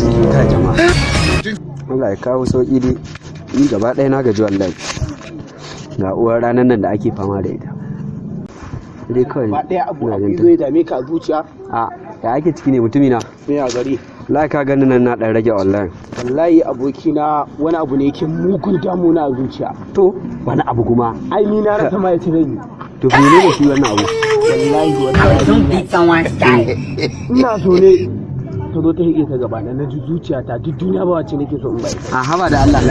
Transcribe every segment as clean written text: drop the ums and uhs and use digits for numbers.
Kai jama'a, Allah ya kawo sauƙi dai. Ni gaba ɗaya na gaji wallahi. Ga uwar ranar nan da ake fama da ita dai kawai. Ba ɗaya abu ina abu jin ta. Zai dame ka a zuciya. A ya ake ciki ne, mutumi na? Me a gari? Wallahi ka gani nan na ɗan rage wallahi. Wallahi abokina, wani abu ne yake mugun damuna a zuciya. To, wani abu kuma? Ai ni na rasa ma yace zan yi. To, mene ne shi wannan abu? Wallahi wallahi. Don't beat someone's style. Ina so ne ta zo ta hige ta gaba na, na ji zuciyata duk duniya ba wacce nake so in bai. A haba da Allah.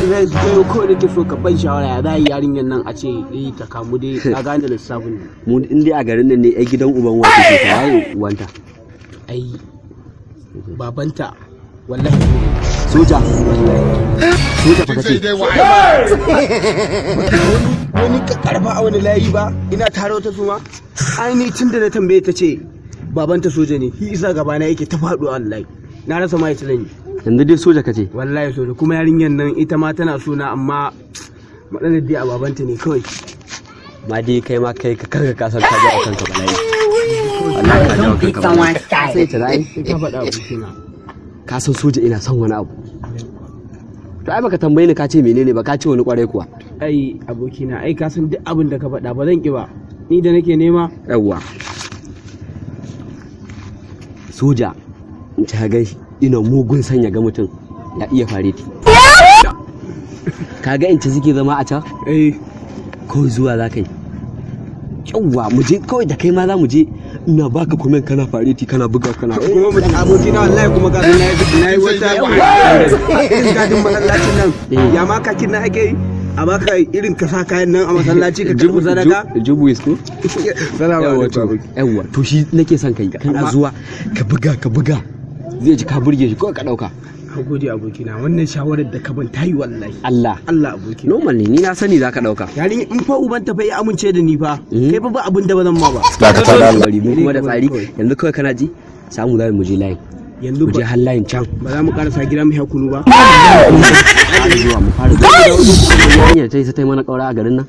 Zai ko nake so ka ban shawara, ya za a yi yarinyar nan a ce eh ta kamu dai, ka gane lissafin ne. Mu in dai a garin nan ne, ai gidan uban wace ce ta waye uwanta? Ai babanta wallahi. Soja, soja fa kace? Wani karfa a wani layi ba ina tare wata suma. Ai ni tun da na tambaye ta ce babanta soja ne, shi isa gaba na yake ta faɗuwa. Wallahi na rasa ma yace zan yi. Yanzu dai soja kace? Wallahi soja. Kuma yarinyar nan ita ma tana sona, amma matsalar dai a babanta ne kawai. Ma dai kai ma kai ka kanka ka san ka jawo kanka bala'i, wallahi ka jawo Don't beat kanka bala'i. someone's style. Sai ta zai. Sai ka faɗa, abokina. Ka san soja ina son wani abu. To ai baka tambaye ni ka ce menene ba, ka ce wani kwarai kuwa. Ai abokina, ai ka san duk abin da ka faɗa ba zan ki ba, ni da nake nema. Yawwa, soja in ta gan shi ina mugun son ya ga mutum ya iya fareti. Ka ga in ci suke zama a can? Eh. Kawai zuwa za ka yi. Yawwa, mu je kawai da kai ma za mu je, ina baka comment, kana fareti, kana buga, kana Kuma mutum abokina, wallahi kuma ka san na yi wata irin gadin masallacin nan. Ya ma kakin nan ake yi a baka irin ka sa kayan nan a masallaci ka karɓi sadaka. Jubu is ko? Salamu yawwa alaikum to aboki. Yawwa, to shi nake son kai kana zuwa ka buga, ka buga, zai ji ka burge shi, kawai ka dauka. Ka gode abokina, wannan shawarar da ka ban tayi wallahi. Allah. Allah abokina. Normal ne, ni na sani zaka dauka. Yarin in fa uban ta fa ya amince da ni fa, Mhm. kai fa ba abin da ba zan ma ba. Dakata da Allah, bari mu kuma da tsari yanzu. Kawai kana ji, samu za mu je layin. Yanzu mu je ba har layin can. Ba za mu karasa gida mu sha kunu ba? Fara zuwa, mu fara zuwa. Yarinyar ta yi ta yi mana kaura a garin nan.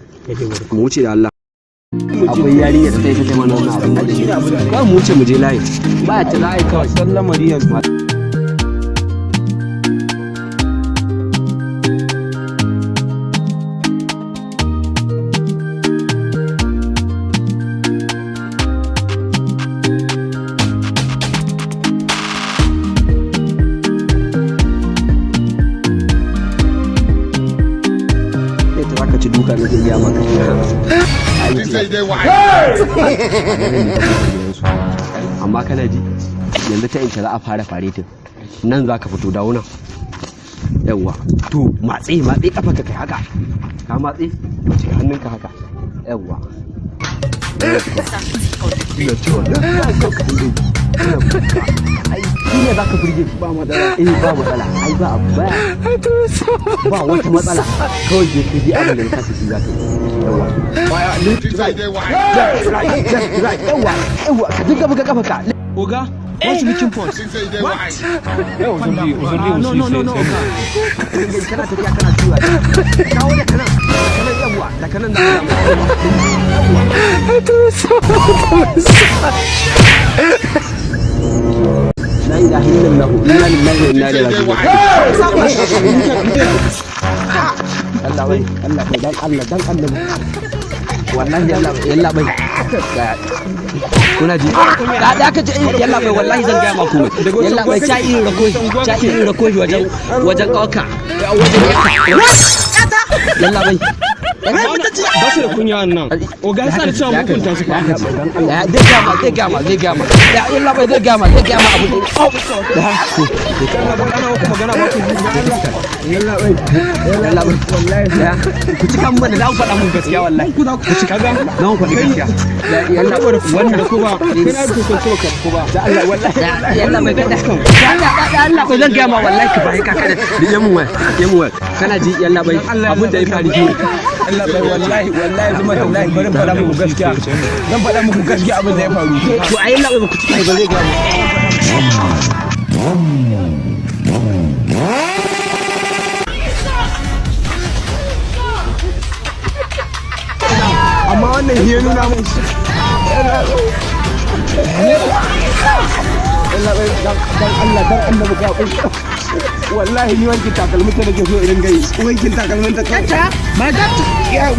Mu wuce da Allah, akwai yarinyar ta yi ta yi mana wannan abin. Kawai mu wuce, mu je layin, ba ta za a yi kawai. Sallamari yanzu. Sai ta zaka ci duka, nake iya maka. Amma kana ji, yanzu ta inda za a fara faretin nan, za ka fito, dawo nan. Yawwa, to matse matse kafa ka, kai haka, ka matse, to cika hannunka haka. Yawwa, ina cewa ai shi ne za ka burge shi. Ba matsala, eh, ba matsala, ai ba abu ba, ba wata matsala. Kawai je ka ji abin da ka shi za ka yi. Yawwa, left, right, left, right, left, right. Yawwa, yawwa, ka dinga buga kafa ka. Oga, what's looking for? What? No, no, no, no, Oga. Kana tafiya kana tura, kawo da kanan, da kanan. Yawwa, da kanan da yawwa. La ilaha illallah, inna lillahi wa inna ilaihi raji'un. Allah bai, Allah bai, dan Allah, dan Allah, wallahi Allah bai, yalla bai, kuna ji da aka ce yalla bai, wallahi zan gaya maku mai yalla bai ta irin rako, ta irin rako shi wajen kauka, wajen yakka, yalla bai. Ba su da kunya wannan. Oga ya sa da cewa mukunta su fa. Zai gama, zai gama, zai gama, yalla bai, zai gama, zai gama abu da Ana muku magana ba ku ji. Yalla bai, yalla bai, wallahi ku cika mun da ku faɗa mun gaskiya, wallahi Ku za ku ci kaga. Na ku faɗi gaskiya, yalla. Wannan ku ba. Kai na ku so ka ku ba. Da Allah, wallahi yalla bai, kada da Allah bai, zan gaya ma wallahi, ka bai ka kada rike mun wai, rike mun wai. Kana ji yalla bai, abin da ya faru shi. Allah bai, wallahi wallahi zuma wallahi, bari faɗa muku gaskiya. Zan faɗa muku gaskiya abin da ya faru. To ai yalla bai, ba ku cika ba, zai gaya mu. Amma wannan ya nuna mun Dan Allah, dan annabi, ka wallahi ni wankin takalmin ta nake so idan gai wankin takalmin ta kanta ma ya.